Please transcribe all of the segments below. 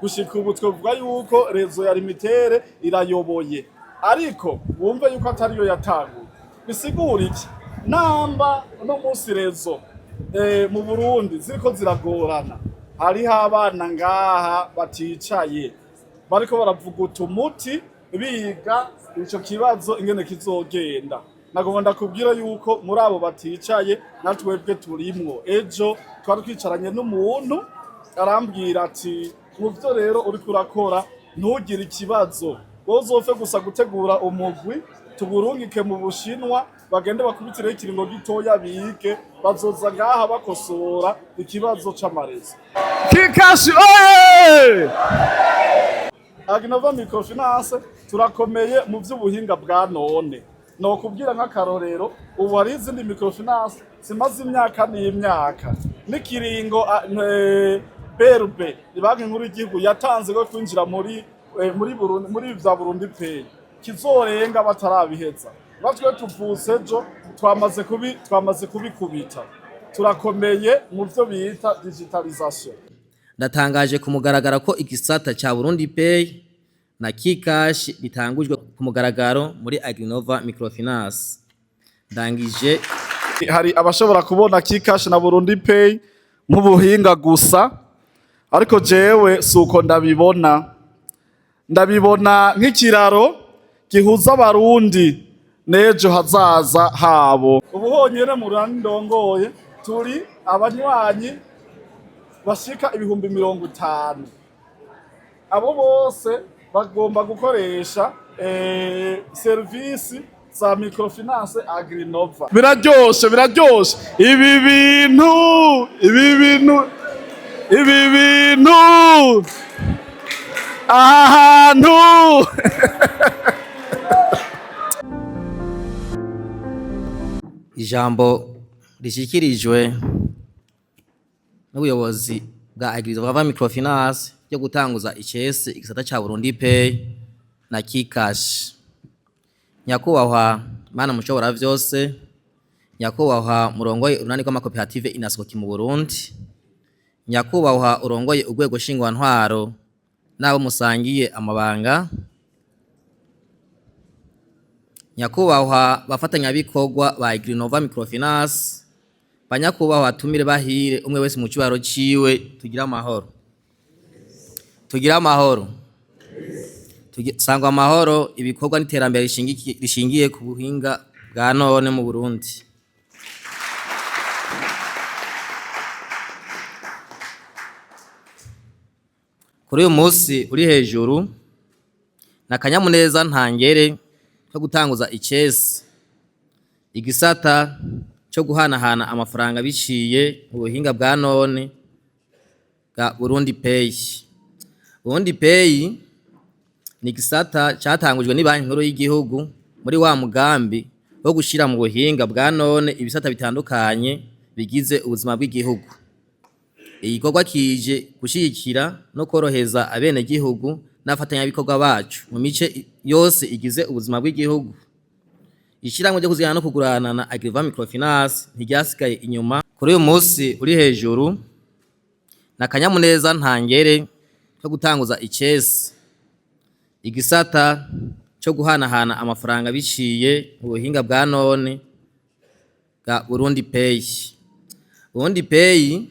Gushika ubu twovuga yuko réseau ya Lumitel irayoboye, ariko wumve yuko atariyo yatanguye. Bisigura iki? Namba uno munsi réseau mu Burundi ziriko ziragorana, hariho abana ngaha baticaye bariko baravuguta umuti, biga ico kibazo ingene kizogenda. Nagomba ndakubwira yuko muri abo baticaye na twebwe turimwo. Ejo twari twicaranye n'umuntu, arambwira ati: "Mu vyo rero uriko urakora, ntugire ikibazo, wowe uzopfe gusa gutegura umugwi, tuburungike mu Bushinwa, bagende bakubitireho ikiringo gitoya bige, bazoza ngaha bakosora ikibazo c'ama réseau." Kikashi oye! Agrinova Microfinance turakomeye mu vy'ubuhinga bwa none. Nokubwira nk'akarorero, ubu hari izindi microfinance zimaze imyaka n'imyaka, n'ikiringo BRB, Banki Nkuru y'igihugu, yatanze ko kwinjira muri Burundi, muri vya Burundi Pay, kizorenga batarabiheza. Natwe tuvutse ejo, twamaze kubikubita. Turakomeye mu vyo bita digitalisation. Ndatangaje ku mugaragaro ko igisata ca Burundi Pay na Kikash bitangujwe ku mugaragaro muri Agrinova Microfinance. Ndangije. Hari abashobora kubona Kikash na Burundi Pay nk'ubuhinga gusa, ariko jewe suko ndabibona. Ndabibona nk'ikiraro gihuza Abarundi n'ejo hazaza habo. Ubu honyene mu ndongoye turi abanywanyi bashika 50,000. Abo bose bagomba gukoresha serivisi za microfinance Agrinova. Biraryoshe, biraryoshe ibi bintu, ibi bintu, ibi bintu aha hantu. Ijambo rishikirijwe n'ubuyobozi bwa Agrinova Microfinance ryo gutanguza icese igisata ca Burundi Pay na Kikash. Nyakubahwa Mana mushobora vyose, nyakubahwa murongoye urunani rw'amakoperative Inasoki mu Burundi, nyakubahwa urongoye urwego shingwantwaro n'abo musangiye amabanga, nyakubahwa bafatanyabikorwa ba Agrinova Microfinance, banyakubahwa tumire bahire, umwe wese mu cubaro ciwe, tugira amahoro, tugira amahoro, sangwa amahoro. Ibikorwa n'iterambere rishingiye ku buhinga bwa none mu Burundi. Kuri uyu munsi uri hejuru na kanyamuneza ntangere ko gutanguza icese igisata cyo guhanahana amafaranga biciye mu buhinga bwa none bwa Burundi Pay. Burundi Pay ni igisata catangujwe ni Banki Nkuru y'igihugu muri wa mugambi wo gushira mu buhinga bwa none ibisata bitandukanye bigize ubuzima bw'igihugu. Igikorwa kije gushigikira no koroheza abenegihugu n'abafatanyabikorwa bacu mu mice yose igize ubuzima bw'igihugu. Ishirahamwe ryo kuzigana no kugurana na Agriva Microfinance ntiryasigaye inyuma. Kuri uyu munsi uri hejuru na kanyamuneza ntangere ko gutanguza icese igisata cyo guhanahana amafaranga biciye mu buhinga bwa none bwa Burundi Pay. Burundi Pay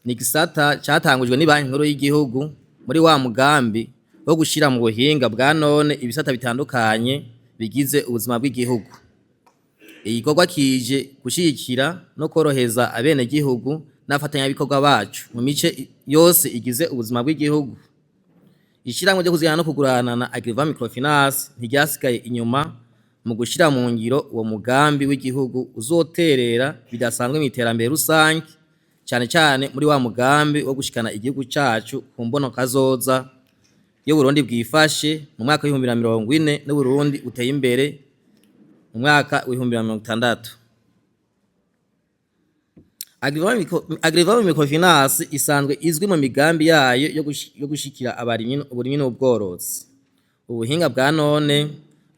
ni igisata catangujwe ni Banki Nkuru y'igihugu muri wa mugambi wo gushira mu buhinga bwa none ibisata bitandukanye bigize ubuzima bw'igihugu. Igikorwa kije gushigikira no koroheza abenegihugu n'abafatanyabikorwa bacu mu mice yose igize ubuzima bw'igihugu. Ishirahamwe ryo kuzigana no kugurana na Agriva Microfinance ntiryasigaye inyuma mu gushira mu ngiro uwo mugambi w'igihugu uzoterera bidasanzwe mu iterambere rusange, cyane cyane muri wa mugambi wo gushikana igihugu cacu ku mbono kazoza iyo Burundi bwifashe mu mwaka w'2040 n'Uburundi buteye imbere mu mwaka w'2060. Agriva Microfinance isanzwe izwi mu migambi yayo yo gushikira abarimyi, uburimyi n'ubworozi. Ubuhinga bwa none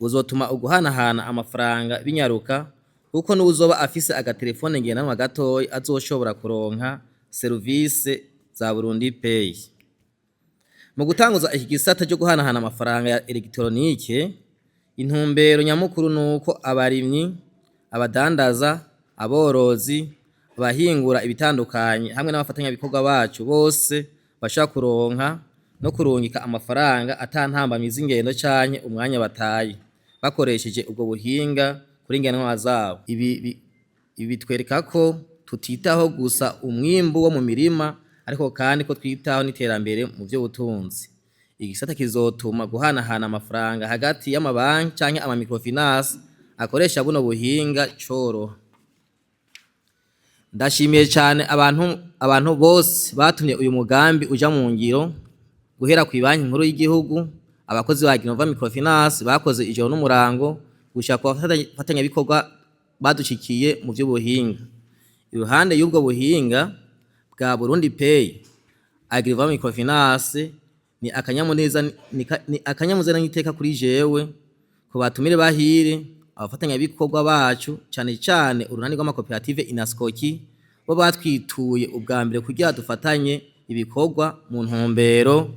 buzotuma uguhanahana amafaranga binyaruka, kuko n'uwuzoba afise agatelefone ngendanwa gatoyi azoshobora kuronka serivise za Burundi Pay. Mu gutanguza iki gisata cyo guhanahana amafaranga ya elegitoronike, intumbero nyamukuru nuko abarimyi, abadandaza, aborozi, abahingura ibitandukanye hamwe n'abafatanyabikorwa bacu bose bashobora kuronka no kurungika amafaranga ata ntambamyi z'ingendo canke umwanya bataye, bakoresheje ubwo buhinga kuri ngendanwa zabo. Ibi bitwereka ko tutitaho gusa umwimbu wo mu mirima, ariko kandi ko twitaho n'iterambere mu vy'ubutunzi. Igisata kizotuma guhanahana amafaranga hagati y'amabanki canke ama microfinance akoresha buno buhinga coroha. Ndashimiye cane abantu bose batumye uyu mugambi uja mu ngiro, guhera kw'ibanki nkuru y'igihugu, abakozi ba Ginova Microfinance bakoze ijoro n'umurango, gushika ku bafatanyabikorwa badushikiye mu vy'ubuhinga. Iruhande y'ubwo buhinga bwa Burundi Pay, Agriva Microfinance ni akanyamuneza ni akanyamuneza n'iteka kuri jewe, ku batumire bahire, abafatanyabikorwa bacu, cane cane urunani rw'amakoperative Inaskoki, bo batwituye ubwa mbere kugira dufatanye ibikorwa mu ntumbero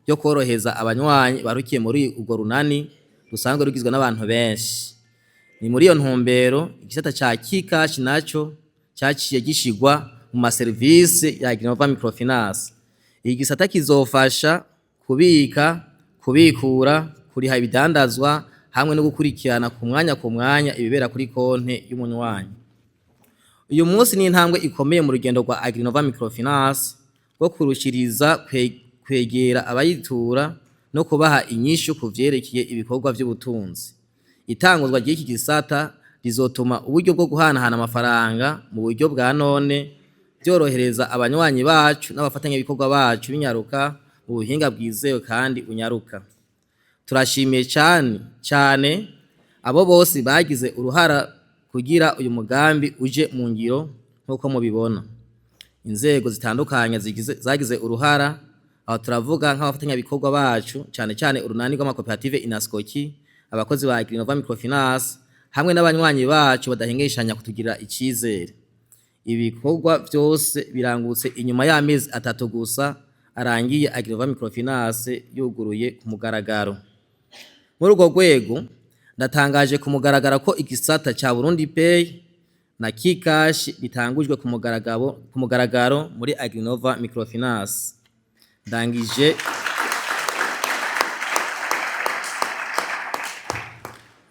yo koroheza abanywanyi barukiye muri urwo runani rusanzwe rugizwe n'abantu benshi. Ni muri iyo ntumbero igisata ca Kikash naco caciye gishigwa mu maserivisi ya Ginova Microfinance. Iki gisata kizofasha kubika, kubikura, kuriha ibidandazwa hamwe no gukurikirana ku mwanya ku mwanya ibibera kuri konte y'umunywanyi. Uyu munsi ni intambwe ikomeye mu rugendo rwa Agrinova Microfinance rwo kurushiriza kwegera abayitura no kubaha inyishu ku vyerekeye ibikorwa vy'ubutunzi. Itanguzwa ry'iki gisata rizotuma uburyo bwo guhanahana amafaranga mu buryo bwa none vyorohereza abanywanyi bacu n'abafatanyabikorwa bacu binyaruka mu buhinga bwizewe kandi bunyaruka. Turashimiye cane cane abo bose bagize uruhara kugira uyu mugambi uje mu ngiro nk'uko mubibona. Inzego zitandukanye zagize uruhara, aho turavuga nk'abafatanyabikorwa bacu cane cane urunani rw'amakoperative Inaskoki, abakozi ba Agrinova Microfinance hamwe n'abanywanyi bacu badahengeshanya kutugirira icizere. Ibikorwa vyose birangutse inyuma y'amezi 3 gusa arangiye Agrinova Microfinance yuguruye ku mugaragaro. Muri urwo rwego ndatangaje ku mugaragaro ko igisata ca Burundi Pay na Kikash bitangujwe ku mugaragaro muri Agrinova Microfinance.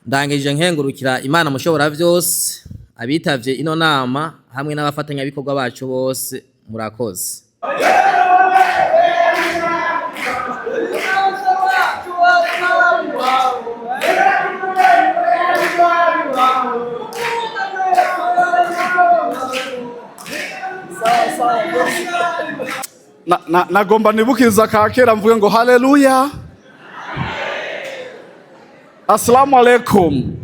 Ndangije nkengurukira Imana mushobora vyose, abitavye ino nama hamwe n'abafatanyabikorwa bacu bose, murakoze. Nagomba nibukiriza ka kera mvuge ngo haleluya, assalamu alaikum.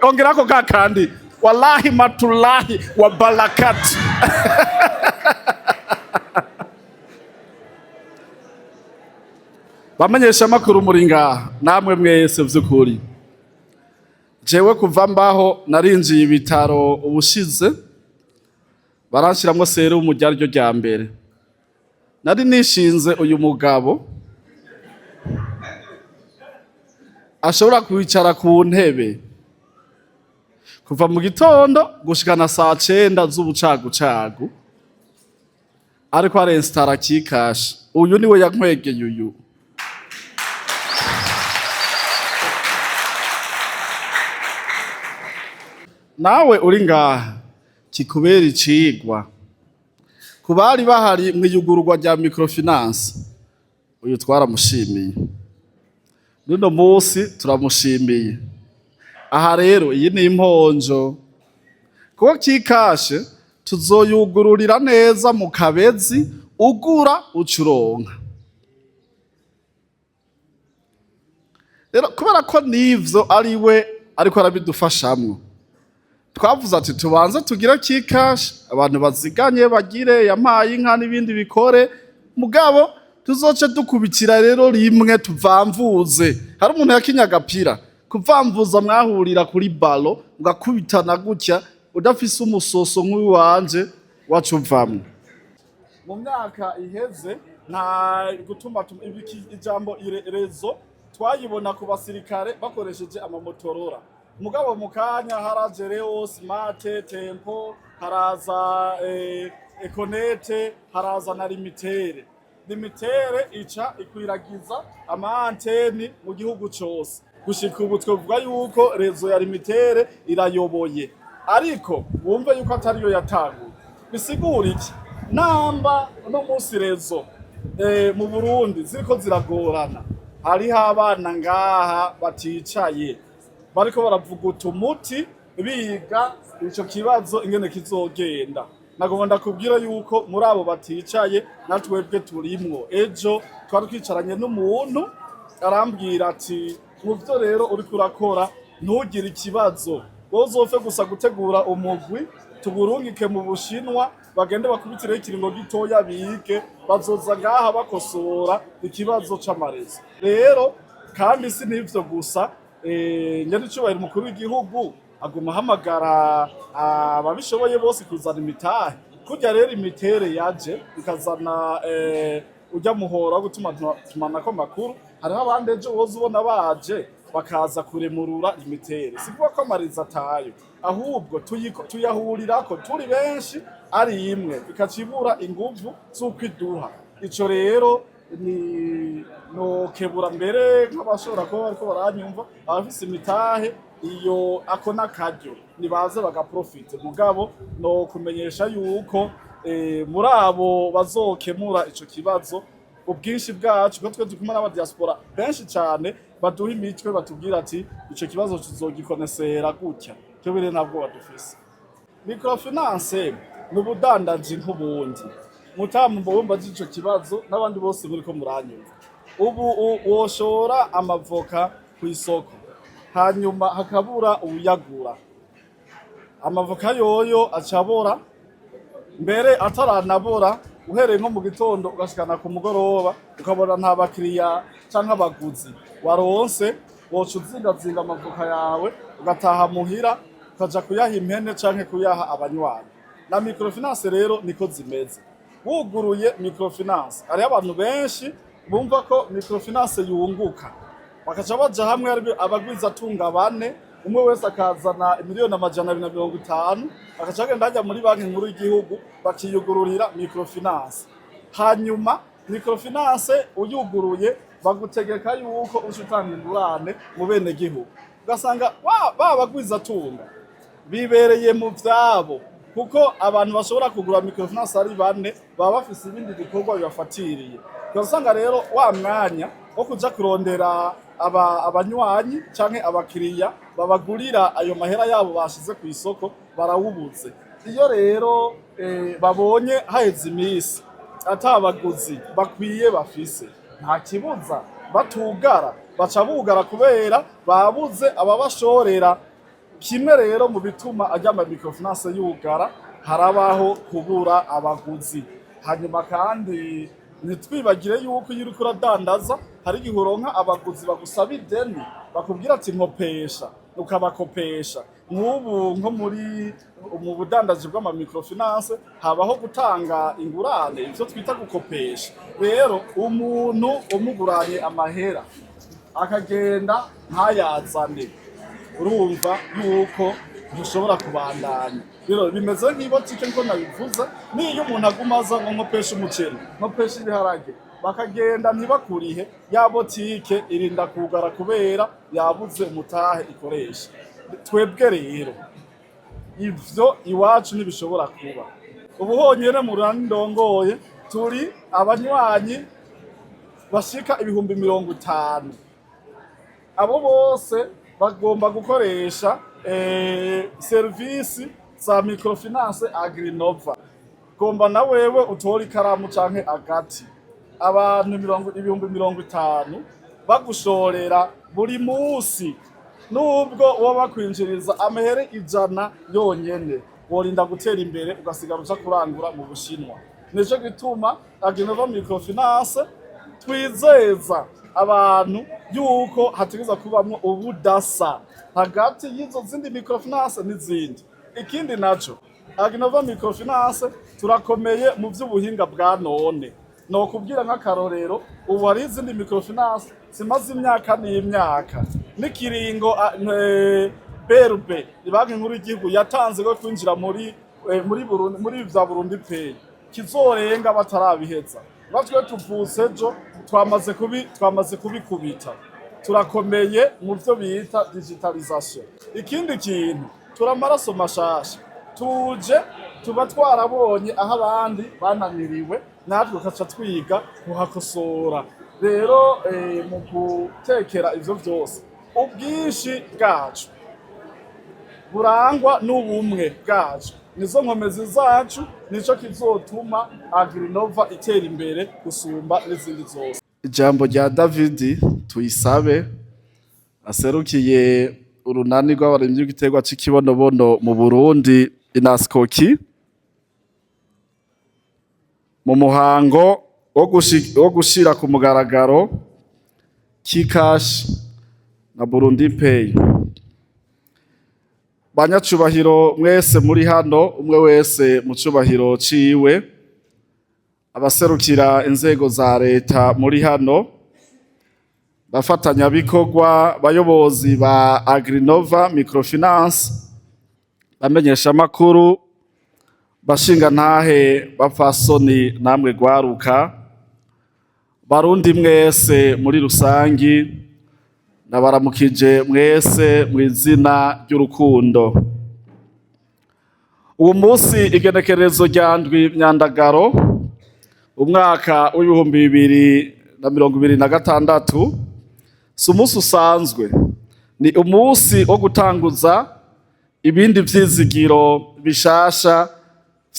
Ongerako ka kandi wallahi matullahi wa barakatu. Bamenyesha makuru muri ngaha namwe mwese vy'ukuri, jewe kuva mbaho narinjiye ibitaro ubushize baranshiramwo serumu ryaryo rya mbere. Nari nishinze uyu mugabo ashobora kwicara ku ntebe kuva mu gitondo gushikana saa 9 z'ubucagucagu ariko arensitara Kikash. Uyu niwe yankwegeye uyu. Nawe uri ngaha kikubera icigwa. Ku bari bahari mwiyugururwa rya microfinance, uyu twaramushimiye, n'uno munsi turamushimiye. Aha rero iyi ni imponjo, kuko Kikashe tuzoyugururira neza mu kabezi, ugura ucuronka. Rero kubera ko nivyo ari we ariko arabidufashamwo, twavuze ati tubanze tugire Kikash, abantu baziganye bagire yampaye inka n'ibindi bikore, mugabo tuzoce dukubitira rero rimwe tuvamvuze. Hari umuntu yakinye agapira, kuvamvuza mwahurira kuri balo ugakubitana gutya, udafise umusoso nk'uwanje wacuvamwe. Mu myaka iheze Nta gutuma ijambo réseau twayibona ku basirikare bakoresheje amamotorora, mugabo mu kanya haraje Leo, Smart, Tempo, haraza Econet, haraza na Lumitel. Lumitel ica ikwiragiza ama antennes mu gihugu cose. Gushika ubu twovuga yuko réseau ya Lumitel irayoboye, ariko wumve yuko atariyo yatanguye. Bisigura iki? Namba uno munsi réseau mu Burundi ziriko ziragorana, hariho abana ngaha baticaye bariko baravuguta umuti, biga ico kibazo ingene kizogenda. Nagomba ndakubwira yuko muri abo baticaye natwebwe turimwo. Ejo twari twicaranye n'umuntu, arambwira ati: "Mu vyo rero uriko urakora, ntugire ikibazo, wowe uzopfe gusa gutegura umugwi tuburungike mu Bushinwa, bagende bakubitireho ikiringo gitoya bige, bazoza ngaha bakosora ikibazo c'ama réseaux." Rero kandi si n'ivyo gusa, nyenicubahiro umukuru w'igihugu aguma ahamagara ababishoboye bose kuzana imitahe. Kurya rero imitere yaje ikazana urya muhora wo gutuma tumanako amakuru, hariho abandi ejo woza ubona baje bakaza kuremurura imitere. Si kuvuga ko ama réseaux atayo, ahubwo tuyahurirako turi benshi ari imwe, ikaca ibura inguvu z'uko iduha. Ico rero ni nokebura mbere nk'abashobora kuba bariko baranyumva, abafise imitahe, iyo ako n'akaryo nibaze bagaprofite. Mugabo no kumenyesha yuko muri abo bazokemura ico kibazo, ubwinshi bwacu, ko twe turi kumwe n'abadiaspora benshi cane baduha imitwe, batubwira ati: "Ico kibazo tuzogikonesera gutya." Twebwe ntabwo badufise. Microfinance ni ubudandaji nk'ubundi. Mutamu wumva ico kibazo n'abandi bose muriko muranyumva, ubu woshora amavoka kw'isoko, hanyuma hakabura uwuyagura. Amavoka yoyo acabora mbere ataranabora, uhereye nko mu gitondo ugashikana ku mugoroba, ukabona nta bakiriya canke abaguzi waronse, woca uzingazinga amavoka yawe, ugataha muhira, ukaja kuyaha impene canke kuyaha abanywanyi. Na microfinance rero niko zimeze. Wuguruye microfinance, hariho abantu benshi bumva ko microfinance yunguka, bakaca baja hamwe ari abagwizatunga bane, umwe wese akazana 250 miliyoni, bakaca bagenda hajya muri Banki Nkuru y'igihugu, bakiyugururira microfinance. Hanyuma microfinance uyuguruye, bagutegeka yuko uca utanga ingurane mu bene gihugu, ugasanga ba bagwizatunga bibereye mu vyabo, kuko abantu bashobora kugura microfinance ari bane baba bafise ibindi bikorwa bibafatiriye. Ugasanga rero wa mwanya wo kuja kurondera abanywanyi canke abakiriya babagurira ayo mahera yabo bashize ku isoko barawubuze. Iyo rero babonye haheze imisi ata baguzi bakwiye bafise, nta kibuza batugara, baca bugara kubera babuze ababashorera. Kimwe rero mu bituma ajya ama microfinance yugara, harabaho kubura abaguzi. Hanyuma kandi ntitwibagire yuko iyo uriko uradandaza, hari igihe uronka abaguzi bagusaba ideni, bakubwira ati: "Nkopesha", ukabakopesha. Nk'ubu nko muri mu budandaji bw'ama microfinance habaho gutanga ingurane, ivyo twita gukopesha. Rero umuntu umuguranye amahera akagenda ntayazane, urumva yuko ntushobora kubandanya. Rero bimeze nk'ibotike nko nabivuze, niyo umuntu aguma aza ngo: "Nkopesha umuceri, nkopesha ibiharage", bakagenda ntibakurihe, ya botike irinda kugara kubera yabuze umutahe ikoresha. Twebwe rero ivyo iwacu ntibishobora kuba. Ubu honyene mu runani ndongoye turi abanywanyi bashika 50,000. Abo bose bagomba gukoresha serivisi za microfinance Agrinova. Gomba na wewe utora ikaramu canke agati. Abantu 50,000 bagushorera buri musi, nubwo woba bakwinjiriza amahere 100 yonyene, worinda gutera imbere ugasigara uja kurangura mu Bushinwa. Nico gituma Agrinova microfinance twizeza abantu yuko hategerezwa kubamwo ubudasa hagati y'izo zindi microfinance n'izindi. Ikindi naco, Agrinova microfinance turakomeye mu vy'ubuhinga bwa none. Nokubwira nk'akarorero, ubu hari izindi microfinance zimaze imyaka n'imyaka n'ikiringo BRB, Banki Nkuru y'Igihugu, yatanze ko kwinjira muri Burundi, muri vya Burundi Pay, kizorenga batarabiheza. Natwe tuvutse ejo, twamaze kubikubita, turakomeye mu vyo bita digitalisation. Ikindi kintu, turi amaraso mashasha, tuje tuba twarabonye aho abandi bananiriwe, natwe tugaca twiga kuhakosora. Rero mu gutekera ivyo vyose, ubwinshi bwacu burangwa n'ubumwe bwacu nizo nkomezi zacu, nico kizotuma Agrinova itera imbere gusumba n'izindi zose. Ijambo rya David Tuyisabe, aserukiye urunani rw'abarimyi b'igiterwa c'ikibonobono mu Burundi, Inascoki, mu muhango wo gushira ku mugaragaro Kikash na Burundi Pay. Banyacubahiro mwese muri hano, umwe wese mu cubahiro ciwe, abaserukira inzego za leta muri hano, bafatanyabikorwa, bayobozi ba Agrinova Microfinance, bamenyeshamakuru, bashingantahe, bapfasoni namwe gwaruka, Barundi mwese muri rusangi, ndabaramukije mwese mu izina ry'urukundo. Uwo munsi, igenekerezo rya 7 Myandagaro, umwaka w'2026, si umunsi usanzwe, ni umunsi wo gutanguza ibindi vyizigiro bishasha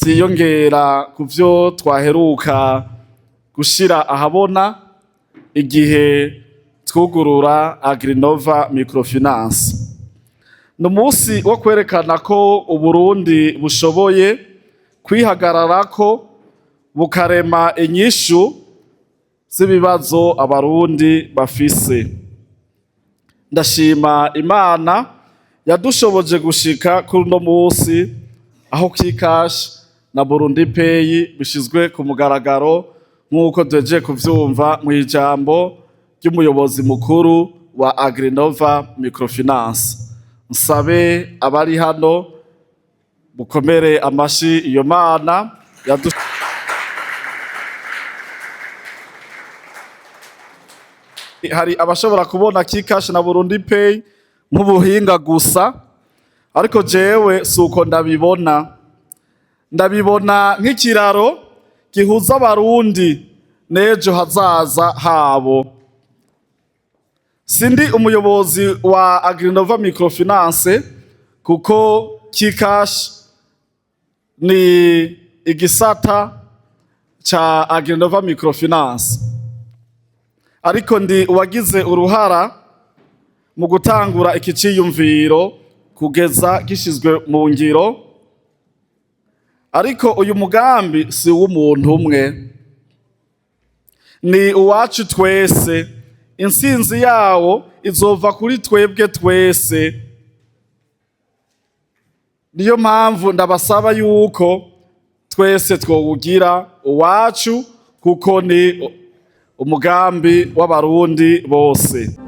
vyiyongera ku vyo twaheruka gushira ahabona igihe twugurura Agrinova Microfinance. Ni umunsi wo kwerekana ko Uburundi bushoboye kwihagararako, bukarema inyishu z'ibibazo Abarundi bafise. Ndashima Imana yadushoboje gushika kuri uno munsi, aho Kikash na Burundi Pay bishizwe ku mugaragaro, nk'uko duhejeje kuvyumva mw'ijambo ry'umuyobozi mukuru wa Agrinova Microfinance. Nsabe abari hano mukomere amashi iyo Mana yadu. Hari abashobora kubona Kikash na Burundi Pay nk'ubuhinga gusa, ariko jewe suko ndabibona. Ndabibona nk'ikiraro gihuza Abarundi n'ejo hazaza habo. Sindi umuyobozi wa Agrinova Microfinance, kuko Kikash ni igisata ca Agrinova Microfinance, ariko ndi uwagize uruhara mu gutangura iki ciyumviro kugeza gishizwe mu ngiro. Ariko uyu mugambi si uw'umuntu umwe, ni uwacu twese. Intsinzi yawo izova kuri twebwe twese. Niyo mpamvu ndabasaba yuko twese twowugira uwacu, kuko ni umugambi w'Abarundi bose.